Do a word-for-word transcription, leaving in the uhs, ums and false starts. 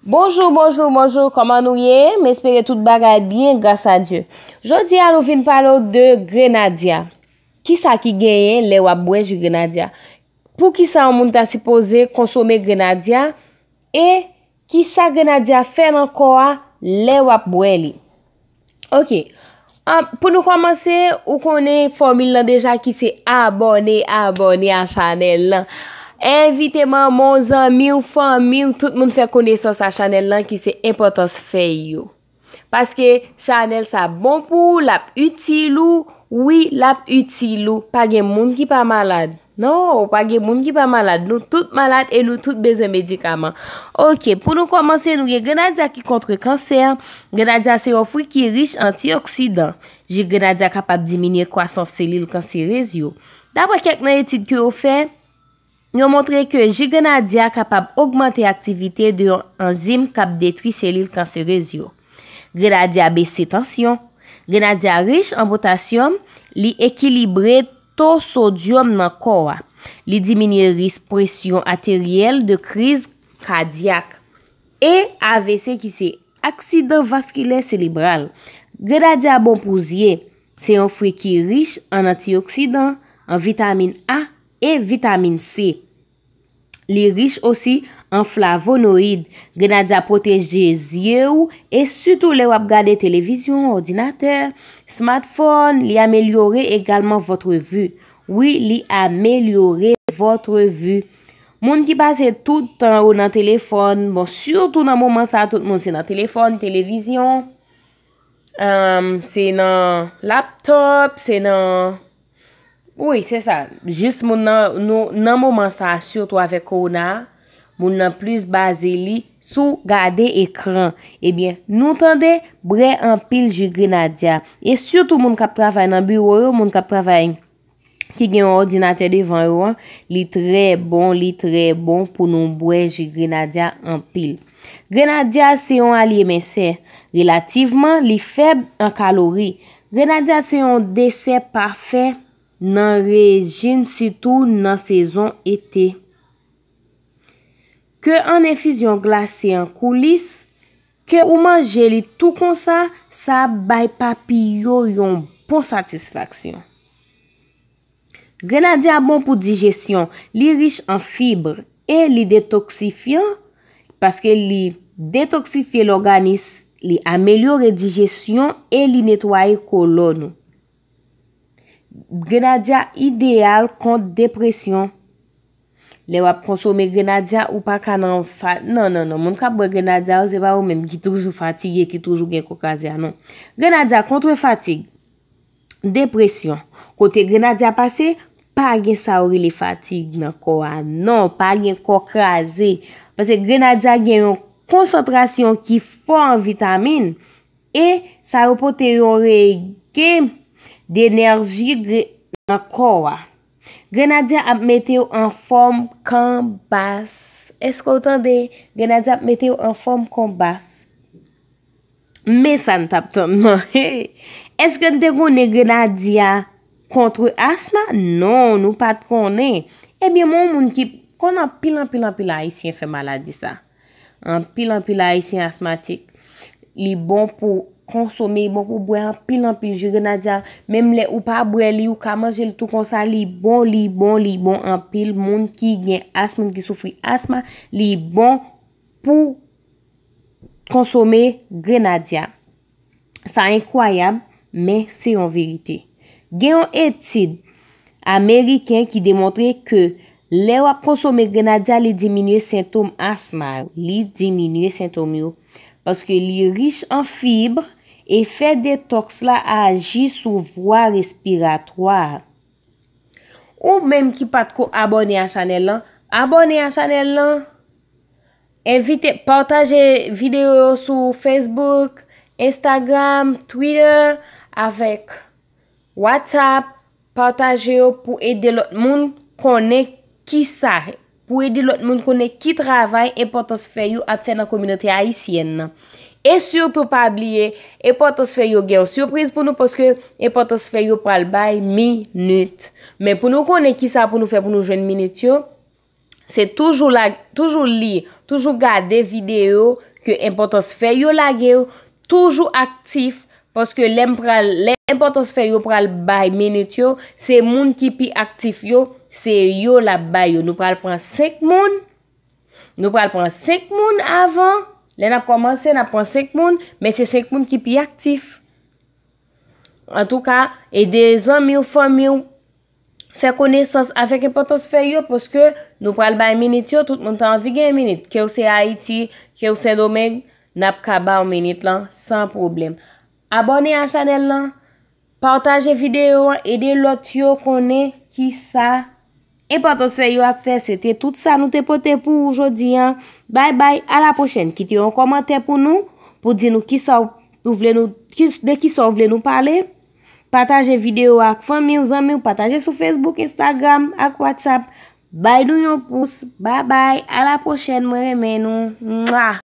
Bonjou, bonjou, bonjou, kòman nou ye? M espere tout bagay byen, gras a Dye. Jodi a, nou vin pale w de grenadya. Kisa ki genyen lè w ap bwè ji grenadya? Poukisa yon moun ta sipoze konsome grenadya? E kisa grenadya fè nan kò a lè w ap bwè li? Ok. An, pou nou kòmanse, ou konnen fòmil lan deja ki se abòne, abòne a chanèl lan. Envite manman w, zanmi w, fanmi w, tout moun fè konesans a chanèl lan ki se enpòtans fèy yo. Paske chanèl sa bon pou ou, l ap itil ou, wi, l ap itil ou. Pa gen moun ki pa malad. Non, pa gen moun ki pa malad. Nou tout malad e nou tout bezwen medikaman. Ok, pou nou kòmanse, nou gen grenadya ki kontre kansè. Grenadya se yon fwi ki rich antioksidan. Ji grenadya kapab diminye kwasans selil kanserez yo. Daprè kèk nan etid ke yo fè, yo montre ke ji grenadya kapab ogmante aktivite de yon anzim k ap detwi selil kanserez yo. Grenadya bese tansyon. Grenadya rich an potasyòm, li ekilibre to sodyòm nan kò a. Li diminye risk presyon ateryèl de kriz kadyak e A V C ki se aksidan vaskilè selebral. Grenadya bon pou zye. Se yon fwi ki rich an antioksidan, an vitamin A e vitamin C. Li rich osi an flavonoid. Grenadya pwoteje zye w e sitou lè w ap gade televizyon, òdinatè, smartphone, li amelyore egalman votre vue. Wi, li amelyore votre vue. Moun ki pase tout tan yo nan telefòn, bon, sitou nan moman sa, tout moun se nan telefòn, televizyon, um, se nan laptop, se nan, wi, se sa. Jis moun nan, nou, nan moman sa, sitou avèk kowona, moun nan plis baze li sou gade ekran. Ebyen, nou tande, bwè anpil ji grenadya. E sitou moun k ap travay nan biwo yo, moun k ap travay ki gen yon òdinatè devan yo an, li trè bon, li trè bon pou nou bwè ji grenadya anpil. Grenadya se yon alye mensè. Relativman, li fèb an kalori. Grenadya se yon desè pafè nan rejim, sitou nan sezon ete. Ke an enfizyon glase an koulis, ke ou manje li tou konsa, sa ap bay papi yo yon bon satisfaksyon. Grenadya bon pou dijesyon, li rich an fib e li detoksifyan, paske li detoksifye lòganis, li amelyore dijesyon e li netwaye kolòn ou. Grenadya ideyal kont depresyon. Lè w ap konsome grenadya, ou pa ka nan fa-, non, non, non. Moun k ap bwè grenadya yo, se pa yo menm ki toujou fatige, ki toujou gen kò kraze a, non. Grenadya kontre fatig, depresyon. Kote grenadya pase, pa gen sa yo rele fatig nan kò a, non. Pa gen kò kraze. Paske grenadya gen yon konsantrasyon ki fò an vitamin, e sa yo pote yon regen denèji gre-, nan kò a. Grenadya ap mete w anfòm kanbas. Èske w tande? Grenadya ap mete w anfòm kanbas. Men sa n t ap tann nan. Èske n te konnen grenadya kontre asma? Non, nou pa t konnen. Ebyen, mwen, yon moun ki konn anpil, anpil, anpil Ayisyen fè maladi sa. Anpil, anpil Ayisyen asmatik. Li bon pou konsome, li bon pou bwè anpil, anpil ji grenadya. Menm lè ou pa bwè li, ou ka manje l tou konsa, li bon, li bon, li bon anpil. Moun ki gen asm, moun ki soufri asma, li bon pou konsome grenadya. Sa enkwayab, men se yon verite. Gen yon etid ameriken ki demontre ke lè w ap konsome grenadya, li diminye sentòm asma yo. Li diminye sentòm yo. Paske li rich an fib e fè detòks la aji sou vwa respiratwa a. Ou menm ki pa t ko abòne a chanèl lan, abòne a chanèl lan. Envite, pataje videyo yo sou Facebook, Instagram, Twitter, avèk WhatsApp. Pataje yo pou ede lòt moun konnen ki sa, pou ede lòt moun konnen ki travay Enpòtans Fèy yo ap fè nan kominote ayisyèn nan. E sitou pa bliye, Enpòtans Fèy yo gen yon sipriz pou nou, paske Enpòtans Fèy yo pral bay minit. Men pou nou konnen ki sa pou nou fè pou nou jwenn minit yo, se toujou la, toujou li, toujou gade videyo ke enpòtans fèy yo lage yo, toujou aktif, paske lè m pral, lè enpòtans fèy yo pral bay minit yo, se moun ki pi aktif yo, se yo l ap bay yo. Nou pral pran senk moun, nou pral pran senk moun avan, lè n ap kòmanse, n ap pran senk moun, men se senk moun ki pi aktif. Antouka, ede zanmi w, fanmi w, fè konesans avèk enpòtans fèy yo, paske nou pral bay minit yo, tout moun ta anvi gen minit. Ke w se Ayiti, ke w Sendomeng, n ap ka ba w minit lan san pwoblèm. Abòne a chanèl lan, pataje videyo an, ede lòt yo konnen kisa enpòtans fèy yo ap fè. Se te tout sa nou te pote pou ou jodi an. Bay bay, a la pwochèn. Kite yon kòmantè pou nou, pou di nou kisa w, ou vle nou, ki, de kisa w vle nou pale. Pataje videyo ak fanmi w, zanmi w, pataje sou Facebook, Instagram ak WhatsApp. Bay nou yon pous. Bay bay, a la pwochèn, mwen renmen nou. Mwa!